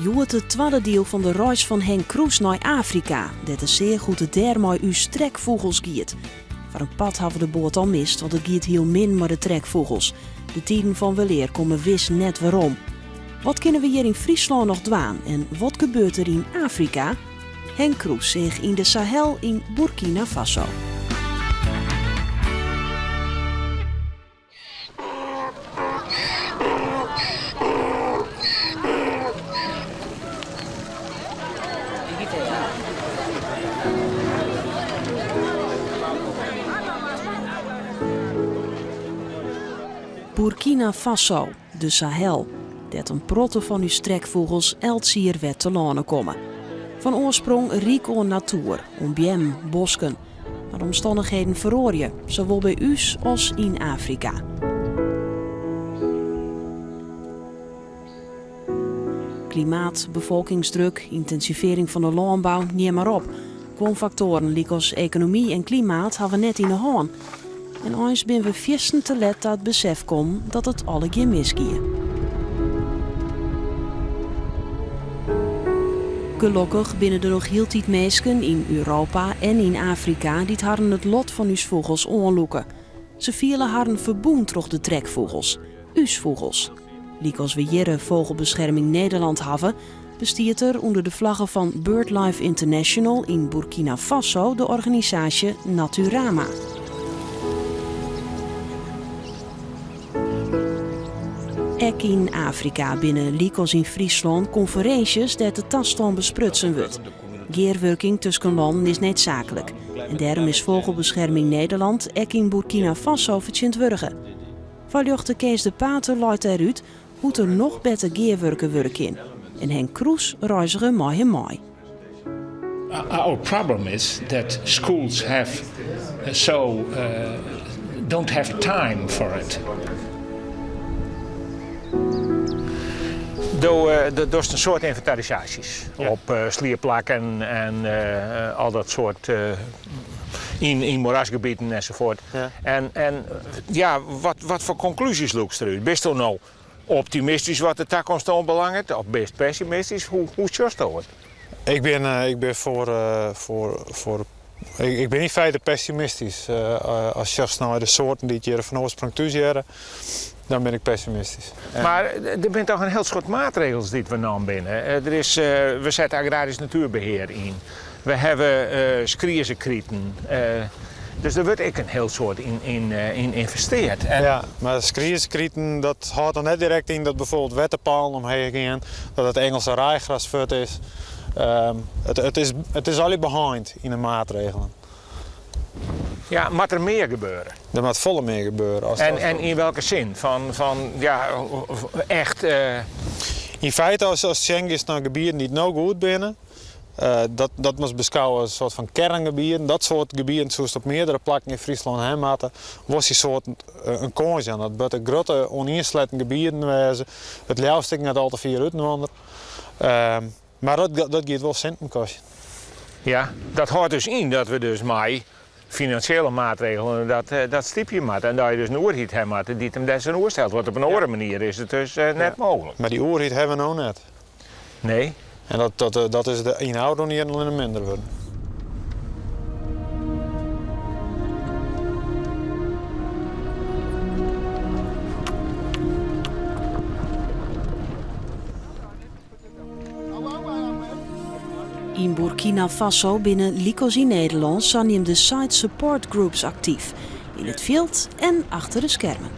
Hjoed it twadde diel fan de reis fan Henk Kroes nei Afrika, dêr't er seach hoe't it dêr mei ús trekfûgels giet. Foar in part hawwe we de boat al mist, want it giet hiel min mei de trekfûgels. De tiden fan welear komme wis net werom. Wat kinne we hjir yn Fryslân noch dwaan en wat gebeurt der yn Afrika? Henk Kroes seach yn de Sahel yn Burkina Faso. Burkina Faso, de Sahel, dêr't in protte fan ús trekfûgels elts jier wer telâne komme. Fan oarsprong ryk oan natoer, oan beammen, bosken. Mar de omstannichheden feroarje, sawol by ús as yn Afrika. Klimaat, befolkingsdruk, yntinsivearring fan de lânbou, neam mar op. Guon faktoaren lykas ekonomy en klimaat hawwe net yn 'e hân. En eins binne we fierstente let ta it besef kommen dat it allegear misgie. Gelokkich binne der noch hieltyd minsken yn Europa en yn Afrika dy't harren it lot fan ús fûgels oanlûke. Se fiele harren ferbûn troch de trekfûgels, ús fûgels. Lykas we hjirre Vogelbescherming Nederland hawwe, bestiet der ûnder de flagge fan BirdLife International yn Burkina Faso de organisaasje Naturama. Ek yn Afrika binne lykas yn Fryslân konferinsjes dêr't de tastân besprutsen wurdt. Gearwurking tusken lannen is needsaaklik en dêrom is Vogelbescherming Nederland ek yn Burkina Faso fertsjintwurdige. Foarljochter Kees de Pater leit dêr út hoe't der noch better gearwurke wurde kin en Henk Kroes reizige mei him mei. Our problem is that schools have so don't have time for it. Do dochst in soad ynventarisaasjes op sliepplakken en al dat soart yn moerasgebieten ensafuort. En en ja, wat wat foar konklúzjes lûkst derút? Bisto no optimistysk wat de takomst oanbelanget of bist pessimistysk? Hoe hoe sjochsto it? Ik bin ik bin foar foar foar ik bin yn feite pessimistysk. Ast sjochst nei de soarten dy't hjir fan oarsprong thús hearre, dan bin ik pessimistysk. Mar der binne toch in hiel soad maatregels dy't we naam binne. Der is, we sette agrarysk natuerbehear yn. We hawwe skriezekriten. Dus der wurdt ek in hiel soad yn ynvesteard. Ja, mar skriezekriten dat hâldt noch net direkt yn dat bijvoorbeeld wetterpalen omheech gean, dat it Engelse raaigras fuort is. It is, it is allegear beheind yn de maatregelen. Ja, moat der mear gebeure? Der moat folle mear gebeure. As En, en yn welke sin? Fan, fan ja, echt. Yn feite, as ast sjen giest nei gebieten dy't no goed binne, Dat, dat moatst beskouwe as in soart fan kearngebieten. Dat soart gebieten soest op meardere plakken yn Fryslân ha moatte. Wolst dy soarten in kâns jaan. Dat moatte grutte oaniensletten gebieten wêze. It leafst ek net al te fier útinoar. Mar dat, dat giet wol sinten kostjen. Ja, dat hâldt dus yn dat we dus mei finansjele maatregelen dat, dat stypje moatte. En dat je dus in oerheid ha moatte dy't him dêr tsjinoer stelt. Want op in oare manier is it dus net mooglik. Mar dy oerheid ha we no net. Nee. En dat, dat, eh, dat is de, yn ôfrûne jierren allinne minder wurden. Yn Burkina Faso binne lykas yn Nederlân saneamde site support groups aktyf, yn it fjild en achter de skermen.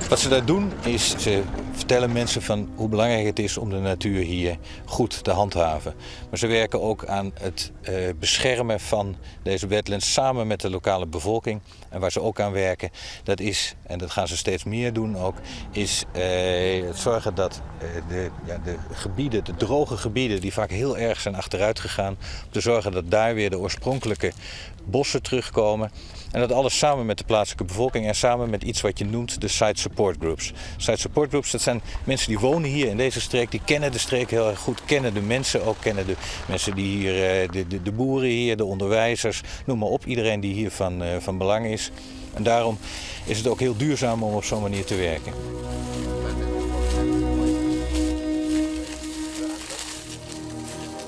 Wat ze daar doen is ze vertellen mensen van hoe belangrijk het is om de natuur hier goed te handhaven. Maar ze werken ook aan het eh, beschermen van deze wetlands samen met de lokale bevolking. En waar ze ook aan werken, dat is, en dat gaan ze steeds meer doen ook, is eh, het zorgen dat eh, de, ja, de gebieden, de droge gebieden die vaak heel erg zijn achteruit gegaan, om te zorgen dat daar weer de oorspronkelijke bossen terugkomen. En dat alles samen met de plaatselijke bevolking en samen met iets wat je noemt de site support groups. Site support groups, dat zijn mensen die wonen hier in deze streek, die kennen de streek heel erg goed, kennen de mensen ook, kennen de mensen die hier, eh, de, de, de boeren hier, de onderwijzers, noem maar op, iedereen die hier van, eh, van belang is. En daarom is het ook heel duurzaam om op zo'n manier te werken.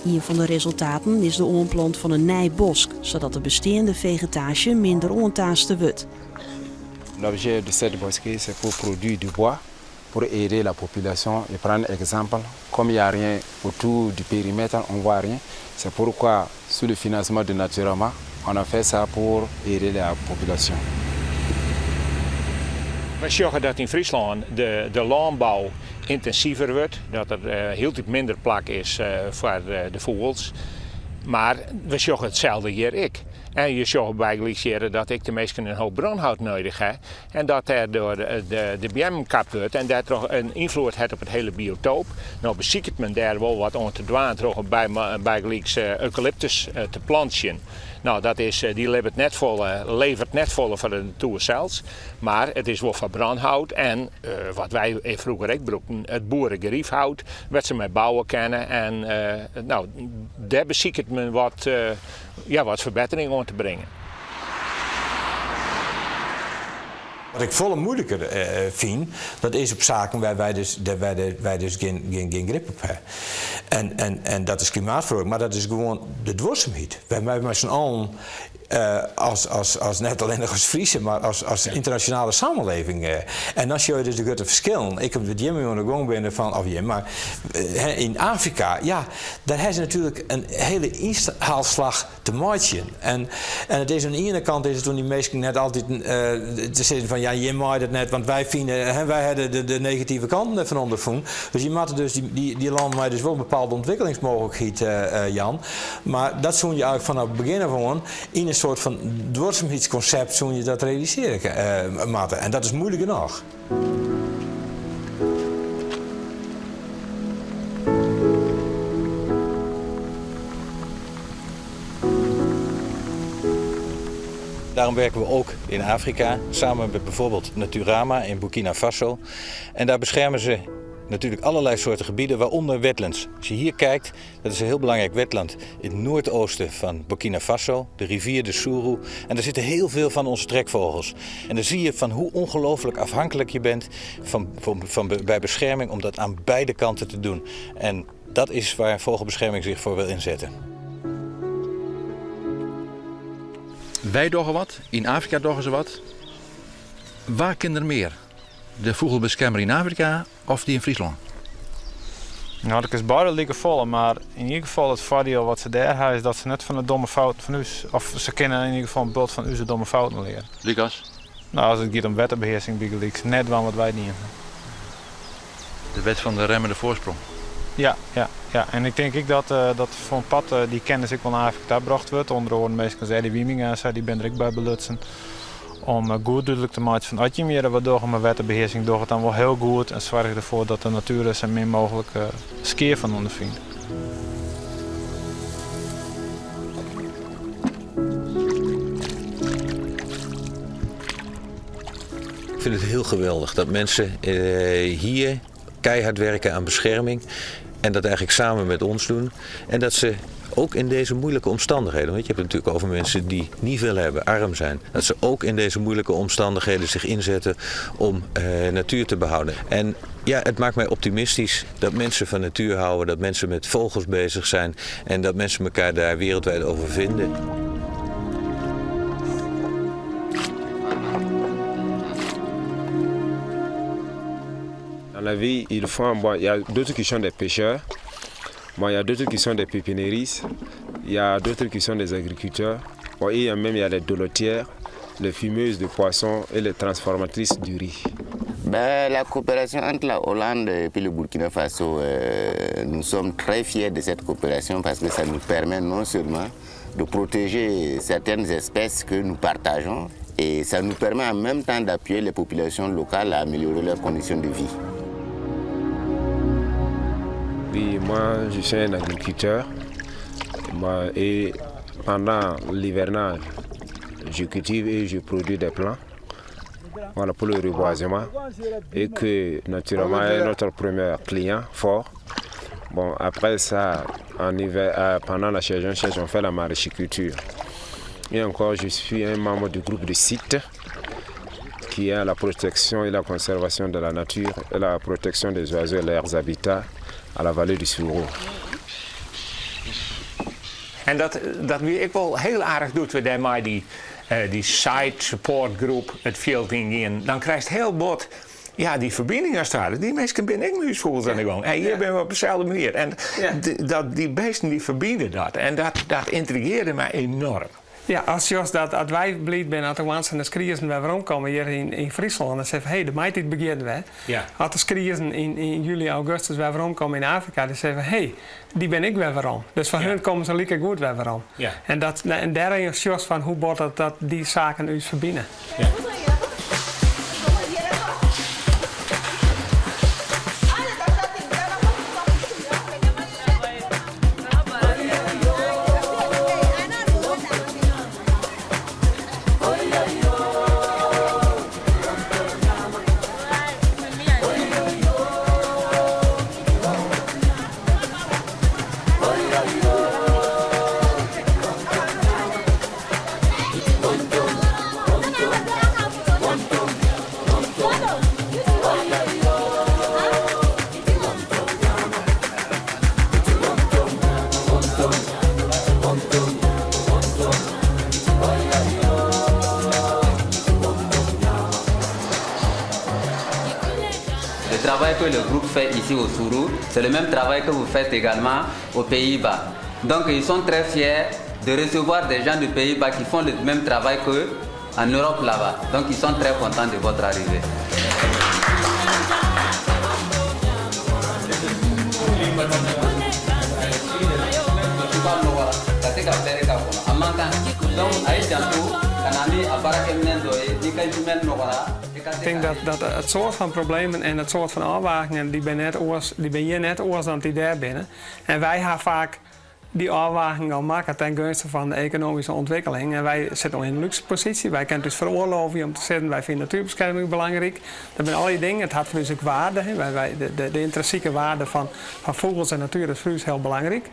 Ien fan de resultaten is de oanplant fan in nij bosk, sadat de besteande fegetaasje minder oantaaste wurdt. L'objet de cette bosquet, c'est pour produire du bois pour aider la population. Et prendre exemple, comme il n'y a rien autour du périmètre, on ne voit rien. C'est pourquoi, sous le financement de Naturama, on a fait ça pour aider la population. Wy sjogge dat yn Fryslân de, de lânbou yntinsiver wurdt, dat der eh, hieltyd minder plak is eh, foar eh, de fûgels. Mar we sjogge itselde hjir ek. En je sjogge bygelyks hjir dat ek de minsken in hoop brânhout nedich ha en dat dêrdoar de, de beammen kapt wurdt en dêrtroch in ynfloed hat op it hiele biotoop. No besiket men dêr wol wat oan te dwaan troch by, bygelyks eukalyptus te plantsjen. No, dat is, dy libbet net folle, leveret net folle foar de natoer sels, mar it is wol foar brânhout en wat wy froeger ek brûkten, it boeregeriefhout, wêr't se mei bouwe kinne. En no, dêr besiket men wat, ja, wat ferbettering oan te bringen. Wat ik folle muoiliker fyn, dat is op saken wêr't wy dus, dêr wy dus gjin grip op ha. En dat is klimaatferoaring, mar dat is gewoan de duorsumheid. Wy mei syn allen, as net allinnich as Friezen, mar as ynternasjonale samenleving. En dan sjogge je dus de grutte ferskillen. Ik wat jimme oan de gong binne fan, of jim, mar yn Afrika, ja, dêr ha se natuerlik in hiele ynhaalslach te meitsjen. En, en it is oan de iene kant is it oan dy minsken net altyd te sizzen fan ja, jim meie dat net, want wy fine, hè, wy ha de, de negative kanten derfan ûnderfûn. Dus je moatte dus dy, dy, dy lannen mei dus wol in bepaalde ûntwikkelingsmooglikheid jaan. Mar dat soene je eigentlik fanôf it begjin af oan yn in soart fan duorsumheidskonsept soene je dat realisearje moatte. En dat is muoilik genôch. Daarom werken we ook in Afrika samen met bijvoorbeeld Naturama in Burkina Faso. En daar beschermen ze natuurlijk allerlei soorten gebieden, waaronder wetlands. Als je hier kijkt, dat is een heel belangrijk wetland in het noordoosten van Burkina Faso, de rivier de Sourou. En daar zitten heel veel van onze trekvogels. En dan zie je van hoe ongelooflijk afhankelijk je bent van, van, van, bij bescherming om dat aan beide kanten te doen. En dat is waar vogelbescherming zich voor wil inzetten. Wy dogge wat, yn Afrika dogge se wat. Wa kin der mear? De fûgelbeskermer yn Afrika of dy yn Fryslân? No, dat is beide like folle, mar yn ieder gefal it foardiel wat se dêr ha is dat se net fan de domme fouten fan ús, of se kinne yn ieder gefal in bult fan ús domme fouten leare. Lykas? No, as it giet om wetterbehearsing bygelyks, net dwaan wat wy dien ha. De wet fan de remmende foarsprong. Ja, ja, ja. En ik tink ek dat, dat foar in part dy kennis ek wol nei Afrika ta brocht wurdt. Under oaren minsken as Eddy Wymenga en sa, dy binne der ek by belutsen. Om goed dúdlik te meitsjen fan as jim hjir wat dogge mei wetterbehearsing, doch it dan wol hiel goed en soargje derfoar dat de natuer der sa min mooglik skea fan ûnderfynt. Ik vind het heel geweldig dat mensen hier keihard werken aan bescherming. En dat eigenlijk samen met ons doen. En dat ze ook in deze moeilijke omstandigheden, want je hebt het natuurlijk over mensen die niet veel hebben, arm zijn, dat ze ook in deze moeilijke omstandigheden zich inzetten om natuur te behouden. En ja, het maakt mij optimistisch dat mensen van natuur houden, dat mensen met vogels bezig zijn en dat mensen elkaar daar wereldwijd over vinden. Dans la vie, ils font, bon, il y a d'autres qui sont des pêcheurs, bon, il y a d'autres qui sont des pépiniéristes, il y a d'autres qui sont des agriculteurs, bon, et il y a même il y a les dolotières, les fumeuses de poissons et les transformatrices du riz. Ben, la coopération entre la Hollande et puis le Burkina Faso, nous sommes très fiers de cette coopération parce que ça nous permet non seulement de protéger certaines espèces que nous partageons et ça nous permet en même temps d'appuyer les populations locales à améliorer leurs conditions de vie. Oui, moi je suis un agriculteur. Moi, et pendant l'hivernage, je cultive et je produis des plants voilà, pour le reboisement et que naturellement est notre premier client fort. Bon, après ça, en hiver, pendant la saison sèche, on fait la maraîchiculture. Et encore, je suis un membre du groupe de site qui est la protection et la conservation de la nature et la protection des oiseaux et leurs habitats à la vallée du Sourou. En dat, dat wie ek wol hiel aardich doe't we dêr mei dy, dy site support groep it fjild yn gienen. Dan krijst hiel bot ja, dy ferbining as it ware. Dy minsken binne ek mei ús fûgels oan de gong. En hjir binne we op deselde manier. En dat, dy beesten dy ferbine dat. En dat, dat yntrigearre my enoarm. Ja, ast sjochst dat as wy bliid binne as de hoantsen en de skriezen wer weromkomme hjir yn, yn Fryslân, dan sizze we, hé, de maitiid begjint wer. Ja. As de skriezen yn, yn july, augustus wer weromkomme yn Afrika, dan sizze we, hé, dy binne ek wer werom. Dus foar hun komme se likegoed wer werom. Ja. En, dat, en dêryn sjochst fan hoe bot dat, dat dy saken ús ferbine. Ja. Le travail que le groupe fait ici au Sourou, c'est le même travail que vous faites également aux Pays-Bas. Donc ils sont très fiers de recevoir des gens du Pays-Bas qui font le même travail qu'eux en Europe là-bas. Donc ils sont très contents de votre arrivée. Ik tink dat, dat it soart fan problemen en it soart fan ôfwagingen dy binne net oars, dy binne hjir net oars dan dy dêr binne. En wy ha faak dy ôfwaging al makke ten gunste fan de ekonomyske ûntwikkeling. En wy sitte al yn in lúkse posysje. Wy kinne it ús feroarloovje om te sizzen wy fine natuerbeskerming belangryk. Dat binne allegear dingen. It hat foar ús ek waarde. Wy, wy, de, de, de yntrinsike waarde fan, fan fûgels en natuer is foar ús hiel belangryk.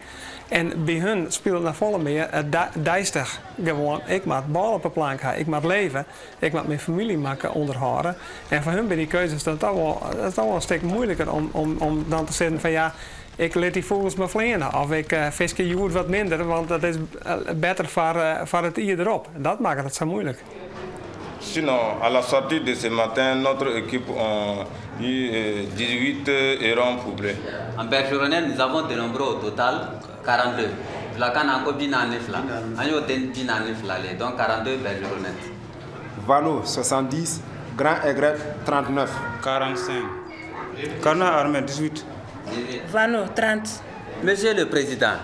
En by hun spilet noch folle mear it deistich gewoan, ik moat bôle op 'e plank ha, ik moat leve, ik moat myn famylje makke ûnderhâlde. En foar hun binne dy keuzes dan toch wol, dat is toch wol in stik muoiliker om, om, om dan te sizzen fan ja, ik lit dy fûgels mar fleane of ik fiskje hjoed wat minder, want dat is better foar, foar it jier derop. Dat makket it sa muoilik. Sinon, à la sortie de ce matin, notre équipe a eu 18 hérons poupées. En Bergeronnette, nous avons dénombré au total 42. Fulakan na ko 42. An y'o den 42 le donc 42 Bergeronnettes. Vanneau 70, Grand Aigrette 39. 45. Canard armé 18. Vanneau 30. Monsieur le Président,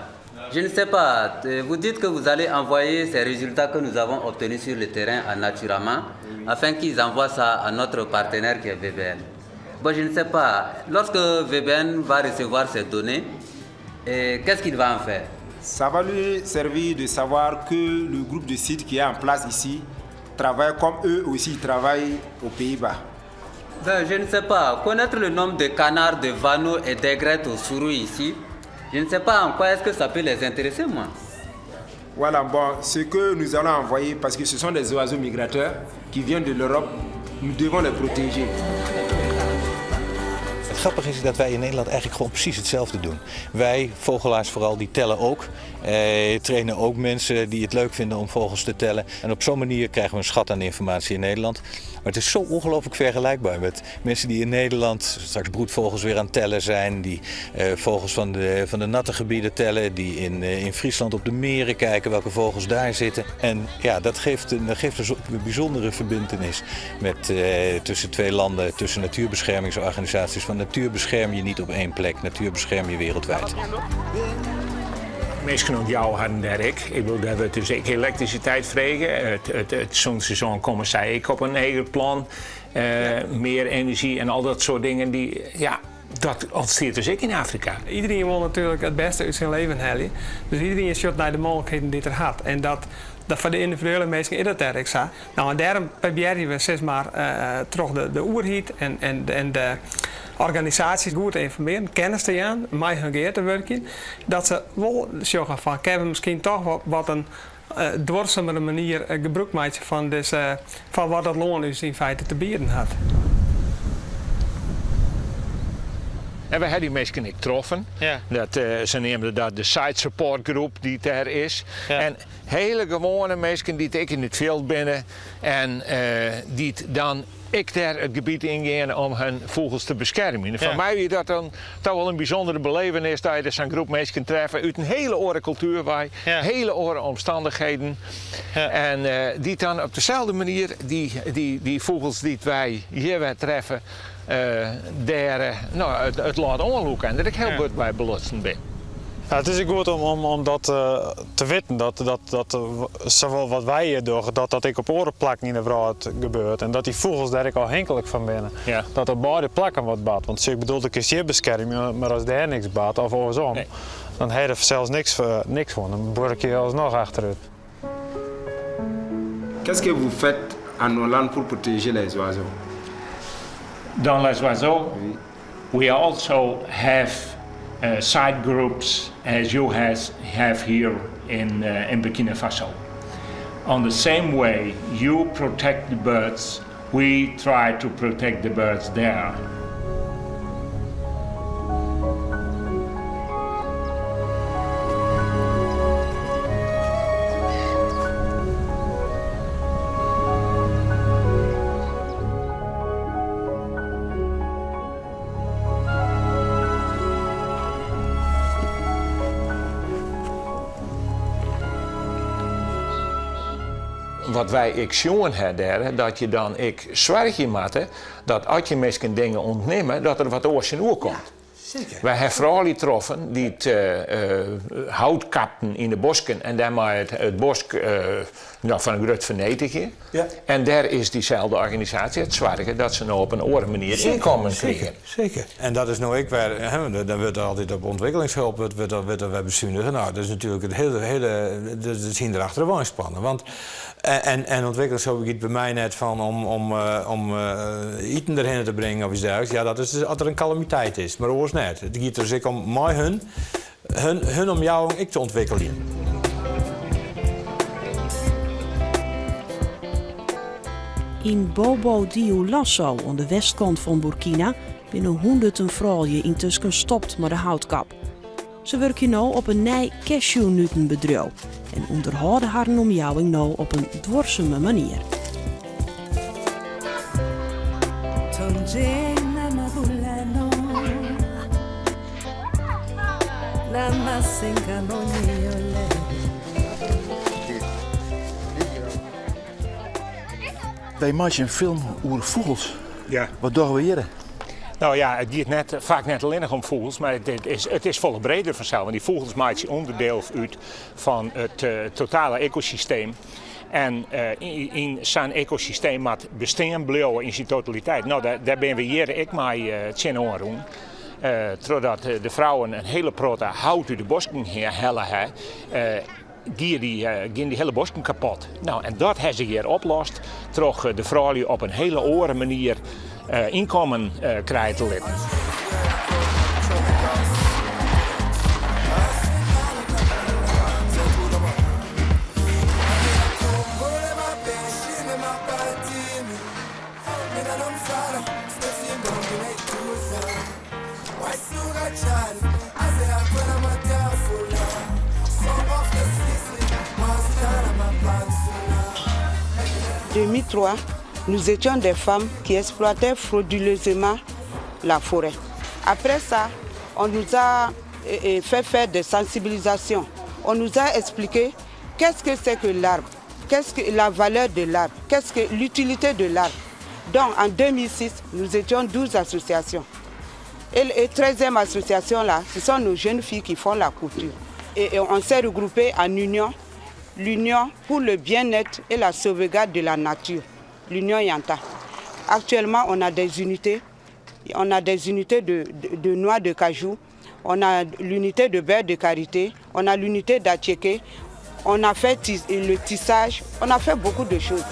je ne sais pas, euh, vous dites que vous allez envoyer ces résultats que nous avons obtenus sur le terrain à Naturama afin qu'ils envoient ça à notre partenaire qui est VBN. Bon, je ne sais pas, lorsque VBN va recevoir ces données, qu'est-ce qu'il va en faire Ça va lui servir de savoir que le groupe de sites qui est en place ici travaille comme eux aussi travaillent aux Pays-Bas. Ben, je ne sais pas. Connaître le nombre de canards, de vanneaux et d'aigrettes au Sourou ici, je ne sais pas en quoi est-ce que ça peut les intéresser, moi. Voilà, bon, ce que nous allons envoyer, parce que ce sont des oiseaux migrateurs qui viennent de l'Europe, nous devons les protéger. Het grappige is dat wij in Nederland eigenlijk gewoon precies hetzelfde doen. Wij, vogelaars vooral, die tellen ook. Eh, trainen ook mensen die het leuk vinden om vogels te tellen. En op zo'n manier krijgen we een schat aan informatie in Nederland. Maar het is zo ongelooflijk vergelijkbaar met mensen die in Nederland straks broedvogels weer aan het tellen zijn. Die eh, vogels van de, van de natte gebieden tellen. Die in, eh, in Friesland op de meren kijken welke vogels daar zitten. En ja, dat geeft een, dat geeft een soort bijzondere verbintenis met, eh, tussen twee landen, tussen natuurbeschermingsorganisaties. Want natuur bescherm je niet op één plek, natuur bescherm je wereldwijd. Minsken ûntjouwe harren dêr ek. Ik bedoel, dêr wurdt dus ek elektrisiteit frege. It, it, it sûnseizoen komme sy ek op in heger plan. Mear enerzjy en al dat soart dingen. Dy, ja, dat ûntstiet dus ek yn Afrika. Iderien wol natuerlik it bêste út syn leven helje. Dus iderien sjocht nei de mooglikheden dy't er hat. En dat, dat foar de yndividuele minsken is dat dêr ek sa. No, en dêrom probearje we sis mar troch de, de oerheid en, en, en de organisaasjes goed te ynformearjen, kennis te jaan, mei hun gear te wurkjen, dat se wol sjogge fan kinne we miskien toch wat, wat in duorsumere manier gebrûk meitsje fan, dizze, fan wat it lân ús yn feite te bieden hat. En wy ha dy minsken ek troffen. Ja. Dat, se neamden dat de site support groep dy't dêr is. Ja. En hele gewoane minsken dy't ek yn it fjild binne en dy't dan ek dêr it gebiet yngean om hun fûgels te beskermjen. Foar my wie dat dan toch wol in bysûndere belevenis dat je der sa'n groep minsken treffe út in hele oare kultuer wei, hele oare omstannichheden. En dy't dan op deselde manier dy fûgels dy't wy hjir wer treffe, dêr no, it lân oanlûke en dêr ek hiel bot by belutsen bin. Ja, it is ek goed om dat te witten, dat sawol wat wy hjir dogge, dat dat ek op oare plakken yn de wrâld gebeurt en dat dy fûgels dêr ek ôfhinklik fan binne. Dat op beide plakken wat bart. Want ik bedoel, do kinst hjir beskermje, mar as dêr niks bart of oarsom, dan ha je der fansels niks oan. Dan buorkje je alsnoch achterút. Qu'est-ce que vous faites en Hollande pour protéger les oiseaux? Dans les oiseaux, we also have site groups as you has, have here in Burkina Faso. On the same way you protect the birds, we try to protect the birds there. Wat wy ek sjoen ha dêr, dat je dan ek soargje moatte dat as je minsken dingen ûntnimme, dat der wat oars tsjinoer komt. Zeker. Wy ha froulju troffen dy't hout kapten yn de bosken en dêrmei it bosk no, foar in grut ferneatigje. Ja. En dêr is dyselde organisaasje it soarge dat se no op in oare manier ynkommen krigen. Zeker. En dat is no ek wer, hè, dan wurdt der altyd op ûntwikkelingshulp wurdt der wer besunige. No, dat is natuerlik it hele, hele, dat is hynder achter de wein spannen. Want en ûntwikkelingshulp giet by my net fan om iten derhinne te bringen of iets dergelijks. Ja, dat is as der in kalamiteit is, mar oars net. It giet dus ek om mei hun omjouwing ek te ûntwikkeljen. Yn Bobo Dioulasso oan de westkant fan Burkina binne hûnderten froulju yntusken stopt mei de houtkap. Se wurkje no op in nij cashewnuten-bedriuw en ûnderhâlde harren omjouwing no op in duorsume manier. Wy meitsje in film oer fûgels. Ja. Wat dogge we hjir? No ja, it giet net, faak net allinnich om fûgels, mar it is folle breder fansels. Want dy fûgels meitsje ûnderdiel út fan it totale ekosysteem. En yn sa'n ekosysteem moat bestean bliuwe yn syn totaliteit. No, dêr binne we hjir ek mei tsjinoan rûn. Trochdat de frouwen in hele protte hout út de bosken helle ha, gie dy, giene dy hele bosken kapot. No, en dat ha se hjir oplost troch de froulju op in hele oare manier ynkommen krije te litten. 2003, nous étions des femmes qui exploitaient frauduleusement la forêt. Après ça, on nous a fait faire des sensibilisations. On nous a expliqué qu'est-ce que c'est que l'arbre, qu'est-ce que la valeur de l'arbre, qu'est-ce que l'utilité de l'arbre. Donc en 2006, nous étions 12 associations. Et la 13e association là, ce sont nos jeunes filles qui font la couture. Et on s'est regroupés en union, l'union pour le bien-être et la sauvegarde de la nature, l'union Yanta. Actuellement, on a des unités. On a des unités de noix de cajou, on a l'unité de beurre de karité, on a l'unité d'attiéké, on a fait le tissage, on a fait beaucoup de choses.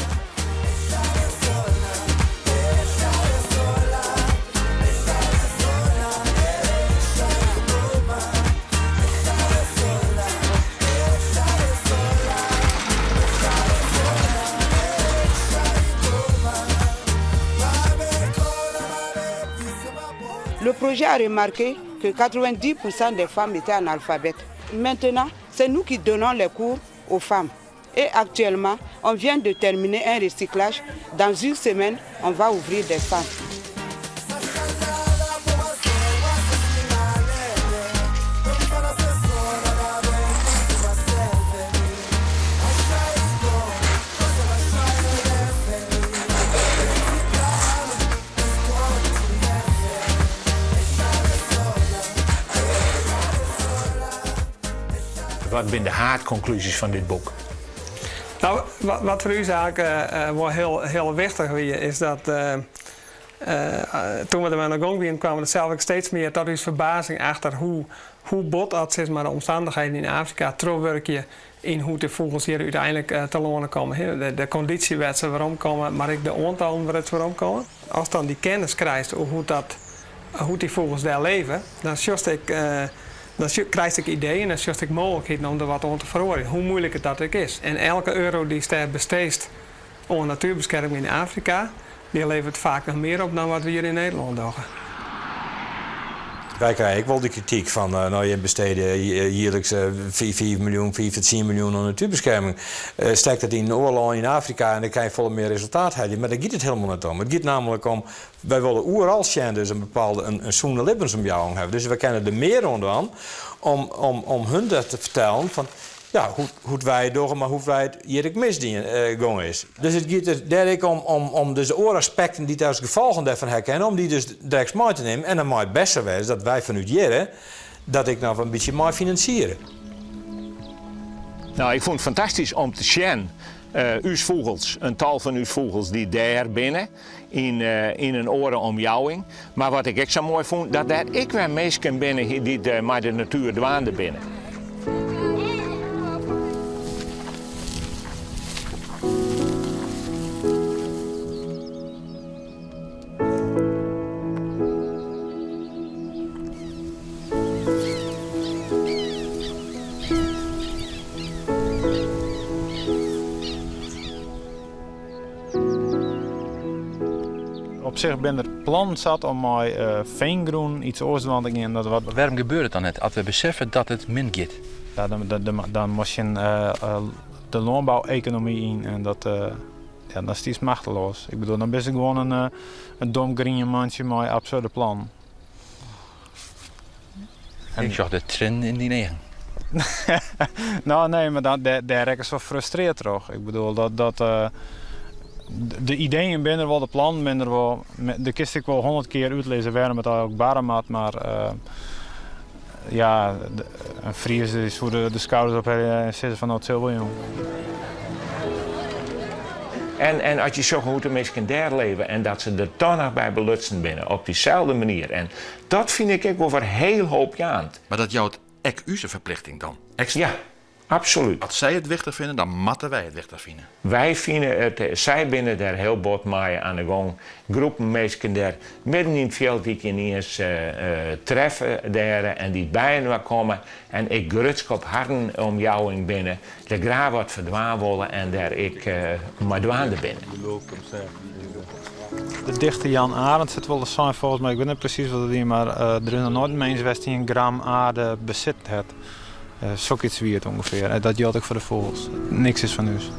Le projet a remarqué que 90% des femmes étaient analphabètes. Maintenant, c'est nous qui donnons les cours aux femmes. Et actuellement, on vient de terminer un recyclage. Dans une semaine, on va ouvrir des centres. Wat binne de haadkonklúzjes fan dit boek? No, wat foar ús eigentlik wol hiel, hiel wichtich wie, is dat toen we dermei oan de gong wienen, kwamen we der sels ek steeds mear tot ús ferbazing achter hoe, hoe bot dat sis mar, de omstannichheden yn Afrika trochwurkje yn hoe't de fûgels hjir úteinlik telâne komme. De kondysje wêr't se weromkomme, mar ek de oantallen wêr't se weromkomme. Ast dan dy kennis krijst oer hoe't dat, hoe't dy fûgels dêr leve, dan sjochst ek, dan krijst ek ideeën en sjochst ek mooglikheden om der wat oan te feroarjen, hoe muoilik it dat ek is. En elke euro dy'tst dêr besteest oan natuerbeskerming yn Afrika, dy leveret faak noch mear op dan wat we hjir yn Nederlân dogge. Wy krije ek wol de krityk fan, no jim bestede jierliks 5 miljoen, 5 tot 10 miljoen oan natuerbeskerming. Stek dat yn in oar lân yn Afrika en dan kinne je folle mear resultaat helje. Mar dêr giet it hielendal net om. It giet nammentlik om, wy wolle oeral sjen dus in bepaalde in sûne libbensomjouwing hawwe. Dus wy kinne der mear oan dwaan om, om, om hun dat te fertellen fan, ja, hoe't wy it dogge, mar hoe't wy it hjir ek misdien gong is. Dus it giet der dêr ek om, om, om dus de oare aspekten dy't as gefolgen dêrfan ha kinne, om dy dus drekst mei te nimmen. En dan mei it bêst sa wêze dat wy fanút hjirre dat ek noch in bytsje mei finansiere. No, ik fûn it fantastysk om te sjen ús fûgels, in tal fan ús fûgels dy't dêr binne yn, yn in oare omjouwing. Mar wat ik ek sa moai fûn, dat dêr ek wer minsken binne dy't mei de natuer dwaande binne. Op sich binne der plannen sat om mei feangrûn iets oars dwaan te gean. Dat wat... Wêrom gebeurt it dan net as we beseffe dat it min giet? Ja, dan, dan, dan moatst tsjin de lânbou-ekonomy yn en dat, ja, dan stiest machteloas. Ik bedoel, dan bist gewoan in, in dom grien mantsje mei absurde plannen. En ik sjoch de triennen yn dyn eagen. No, nee, mar dan, dêr, dêr rekkest wol frustrearre troch. Ik bedoel, dat, dat, uh, de ideeën binne der wol, de plannen binne der wol. Der kinst ek wol 100 kear útlizze wêrom it eigentlik barre moat, mar uh, ja, in Fries dy soe de, de skouders ophelje en sizze fan no, it sil wol jong. En, en as je sjogge hoe't de minsken dêr leve en dat se der toch noch by belutsen binne op dyselde manier. En dat fyn ik ek wol wer hiel hoopjaand. Mar dat jout ek ús in ferplichting dan? Ekstra? Ja, absolút. As sy it wichtich fine, dan moatte wy it wichtich fine. Wy fine it, sy binne dêr hiel bot mei aan de gong. Groepen minsken dêr midden yn it fjild dy't je ieniens treffe dêr en dy't byinoar komme en ek grutsk op harren omjouwing binne, der graach wat foar dwaan wolle en dêr ek mei dwaande binne. De dichter Jan Arendz hat wolris sein folgens my, ik wit net presys wat it wie, mar der is noch noait in mins west dy't in gram aarde besit hat. Sokyts wie it ûngefear. En dat jildt ek foar de fûgels. Niks is fan ús.